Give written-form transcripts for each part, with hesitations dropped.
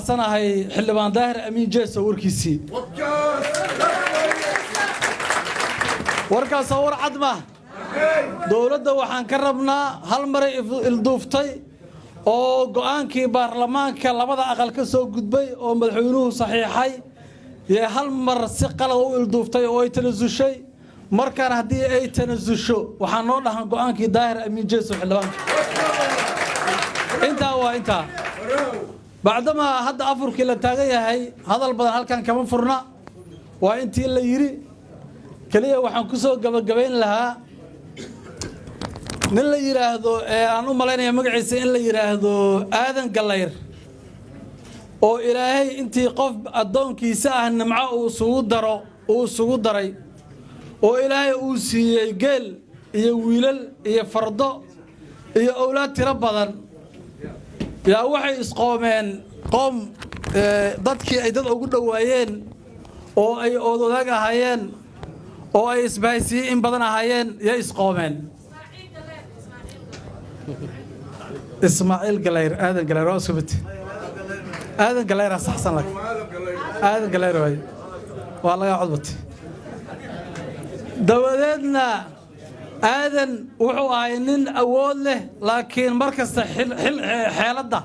Sanahay Xildhibaan Daahir Amiin Jeeso warkiisii. Warkaasoo war cad ma dowladda waxaan ka rabnaa hal maray ilduuftay oo go'aankii baarlamaanka labada aqal ka soo gudbay oo madaxweynuhu saxiixay yee hal mar si qalad u ilduuftay oo ay tanasushay. Markaan haddii ay tanasusho, waxaa noo dhahan go'aankii Daahir Amiin Jeeso xildhibaanka. Intaa waa intaa. Bacdamaa hadda afurkii la taagan yahay, hadal badan halkan kama furna, waa intii la yidhi keliya. Waxaan ku soo gabagabayn lahaa nin la yidhaahdo ee aan u malaynaya magaciisa in la yidhaahdo Aadan Gallayr, oo Ilaahay intii qof addoonkiisa ah nimco uu isugu daro uu isugu daray, oo Ilaahay uu siiyey geel iyo wiilal iyo fardo iyo owlaad tiro badan. Yaa waxay isqoomeen qoom dadkii ay dad ugu dhowaayeen oo ay ood wadaag ahaayeen oo ay isbahaysiye in badan ahaayeen yay isqoomeen. Ismaaciil Galayr, Aadan Galayr waa isku mid. Aadan Galayraa saxsan, lak Aadan Galayr waay, waa laga codbatay. Dabadeedna Aadan wuxuu ahay nin awood leh, laakiin mar kasta xeeladda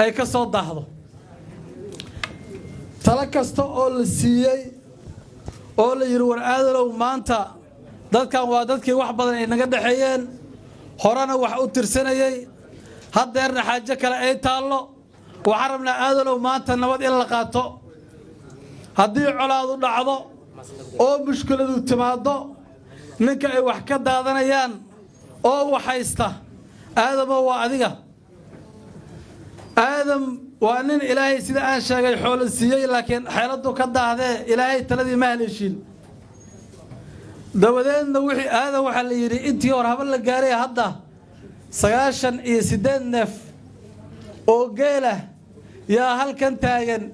ay ka soo daahdo. Talo kasta oo la siiyey oo la yidhi, "War Aadanow, maanta dadkan waa dadkii wax badan ay naga dhexeeyeen, horena wax u tirsanayey, haddeerna xaajo kale ay taallo, waxaan rabnaa, Aadanow, maanta nabad in la qaato. Haddii colaadu dhacdo oo mushkiladu timaaddo, ninka ay wax ka daadanayaan oo wax haysta, Aadamo, waa adiga." Aadam waa nin Ilaahay, sida aan sheegay, xoolo siiyey, laakiin xeeladu ka daahdee Ilaahay taladii ma haleeshiin. Dabadeedna wixii Aadan waxaa la yidhi, intii hor haba la gaaray, hadda 98 neef oo geelah yaa halkan taagan.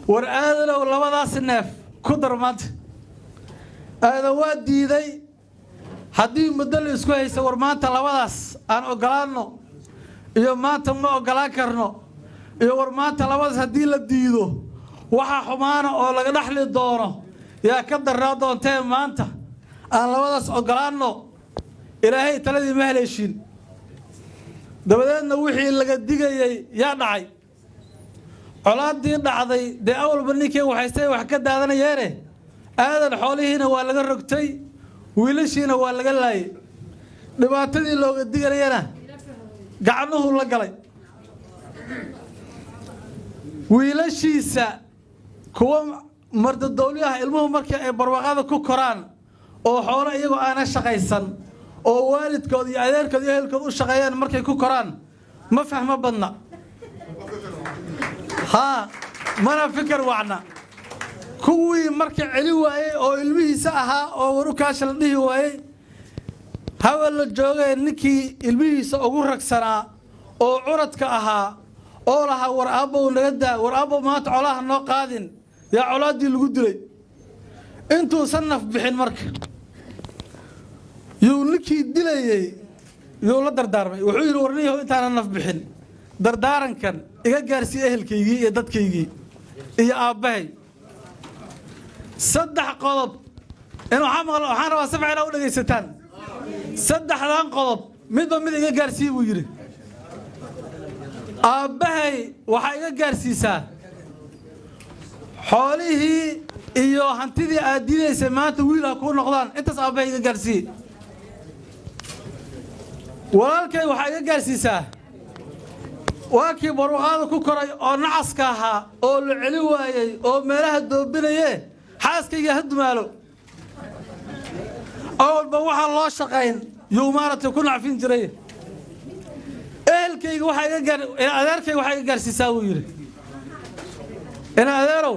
War Aadanow, labadaas neef ku dar maanta. Aadan waa diiday. Haddii muddo la isku haysa, war maanta labadaas aan ogolaanno iyo maanta ma ogolaan karno iyo war maanta labadaas haddii la diido, waxa xumaana oo laga dhaxli doono yaa ka darnaa doontee, maanta aan labadaas ogolaanno. Ilaahay taladii ma haleeshiin. Dabadeedna wixii laga digayey yaa dhacay, colaaddii dhacday. Dee awalba ninkii waxaystay wax ka daadanayeene, Aadan xoolihiina waa laga rogtay, wiilashiina waa laga laayay, dhibaatadii looga diganayana gacnuhu la galay. Wiilashiisa kuwa mardadowlyaha, ilmuhu markii ay barwaaqada ku koraan oo xoolo iyagoo aana shaqaysan oo waalidkood iyo adeerkood iyo ehelkood u shaqeeyaan markay ku koraan, ma fahmo badna, haa, mana fikir wacna. Kuwii marka celi waayey oo ilmihiisa ahaa oo war u kaasha la dhihi waayey, hawel la joogee, ninkii ilmihiisa ugu ragsanaa oo curadka ahaa oo lahaa, "War aabbow, naga daa, war aabbow, maanta colaha noo qaadin," yaa colaaddii lagu dilay. Intuusan naf bixin marka yuu ninkii dilayey yuu la dardaarmay. Wuxuu yidhi, "Warniyahow, intaanan naf bixin, dardaarankan iga gaarsii ehelkaygii iyo dadkaygii iyo aabbahay. Saddex qodob in waxaan maqla, waxaan rabaa si fiican u dhegaysataan. Saddexdan qodob midba mid iga gaarsii," buu yidhi. "Aabbahay waxaa iga gaarsiisaa xoolihii iyo hantidii aad diidaysay maanta wiil ha kuu noqdaan. Intaas aabbahay iga gaarsii. Walaalkay waxaa iga gaarsiisaa, waa kii barwaqaada ku koray oo nacaska ahaa oo la celi waayey oo meelaha doobinaye, xaaskayga ha dumaalo. Awalba waxaa loo shaqayn yuu maaragtay ku nacfin jiray. Ehelkayga waxaa iga gaar, adeerkayga waxaa iga gaarsiisaa," buu yidhi, "in adeerow,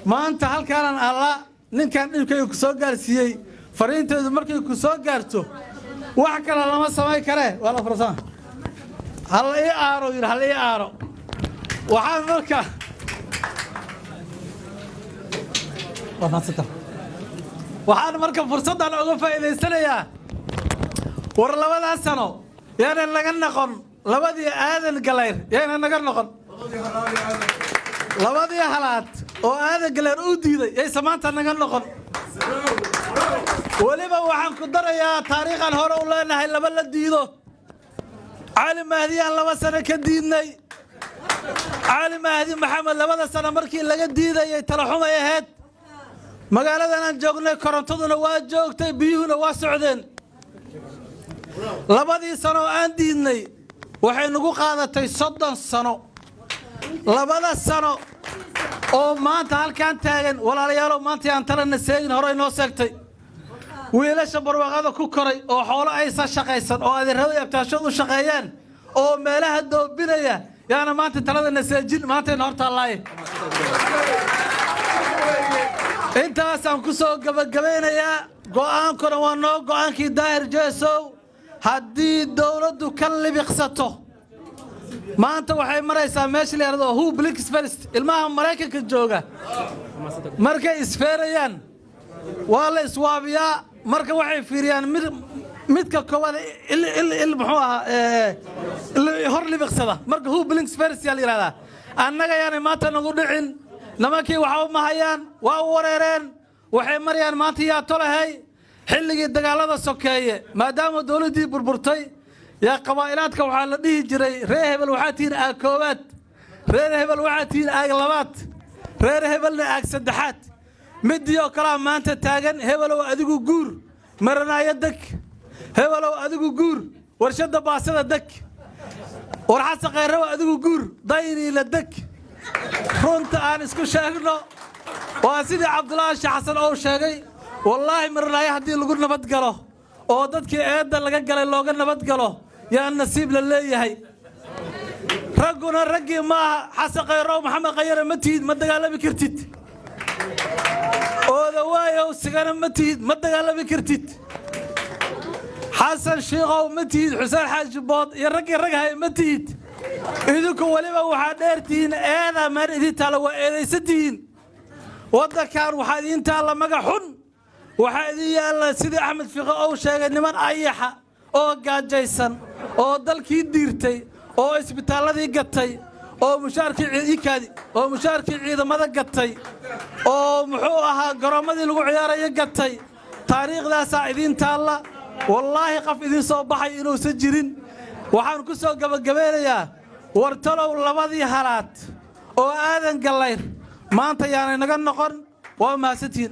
maanta halkaanaan alla ninkan dhibkayga ku soo gaarsiiyey, fariinteedu markay ku soo gaarto, wax kale lama samayn karee, waa la farsama. Hala ii aaro," yidhi, "hala ii aaro." Waxaan marka waxaan marka fursaddan uga faa'iidaysanayaa, war labadaa sano yaana naga noqon labadii Aadan Galayr, yaana naga noqon. Labadii halaad oo Aadan Galeer uu diiday yayse maanta naga noqon. Weliba waxaan ku darayaa, taariikhan hore u leenahay laba la diido. Cali Mahdiyaan 2 sano ka diidnay. Cali Mahdi Maxamed labada sano markii laga diidayay, talaxumay ahayd. Magaaladan aan joognay korontaduna waa joogtay, biyuhuna waa socdeen. Labadii sano oo aan diidnay waxay nagu qaadatay 30 sano. Labada sano oo maanta halkaan taagan, walaalayaalow, maanta aan talana seegin, hore inoo seegtay. Wiilasha barwaaqada ku koray oo xoolo aysan shaqaysan oo adeerada iyo abtaashood u shaqeeyeen oo meelaha doobinaya yaana maanta talada seejin, maantayna hor taallaaye. Intaasaan ku soo gabagabaynayaa. Go'aankuna waa noo go'aankii Daahir Jeesow. Haddii dowladdu ka libiqsato, maanta waxay maraysaa meesha la yidhahdo "who blinks first". Ilmaha Maraykanka jooga markay isfeerayaan waa la iswaabiyaa. Marka waxay fiiriyaan mid midka koowaad il muxuu ahaa hor libiqsada. Marka "who blinks first" yaa la yidhahdaa. Annaga yaanay maanta nagu dhicin. Nimankii waxa u mahayaan, waa u wareereen, waxay marayaan maanta yaa tolahay. Xilligii dagaalada sokeeye, maadaama dowladdii burburtay, yaa qabaa'ilaadka waxaa la dhihi jiray: reer hebel waxaa tihiin aag koowaad, reer hebel waxaa tihiin aag labaad, reer hebelna aag saddexaad. Midii oo kalea maanta taagan. Hebelow, adigu guur, maranaayo deg. Hebelow, adigu guur, warshadda baasada deg. War Xasan Khayraw, adigu guur, Dayniila deg. Runta aan isku sheegno, waa sidii Cabdulaahi Sheekh Xasan ou sheegay. Wallaahi, maranaayo haddii lagu nabad galo oo dadkii eedda laga galay looga nabad galo, yaa nasiib la leeyahay. Ragguna raggii maaha. Xasan Khayrow, Maxamed Khayare ma tihid, ma dagaalami kartid. Oodawaayow, Sigana ma tihid, ma dagaalami kartid. Xasan Shiikow, ma tihid. Xuseen Xaaji Bood iyo raggii raghay ma tihid. Idinku weliba waxaa dheer tihiin eedaa meel idin taalla, waa eedaysan tihiin. Waddankan waxaa idiin taalla maga xun. Waxaa idin yaalla, sidii Axmed Fiqe ou sheegay, niman ayaxa oo gaajaysan oo dalkii diirtay oo isbitaalladii gatay oo mushaarkii ikaadi oo mushaarkii ciidamada gatay oo muxuu ahaa garoommadii lagu ciyaarayo gatay. Taariikhdaasaa idiin taalla. Wallaahi, qof idiin soo baxay inuusan jirin. Waxaan ku soo gabagabeynayaa, wartalow, labadii halaad oo Aadan Gallayr maanta yaanay naga noqon. Waa mahadsantihiin.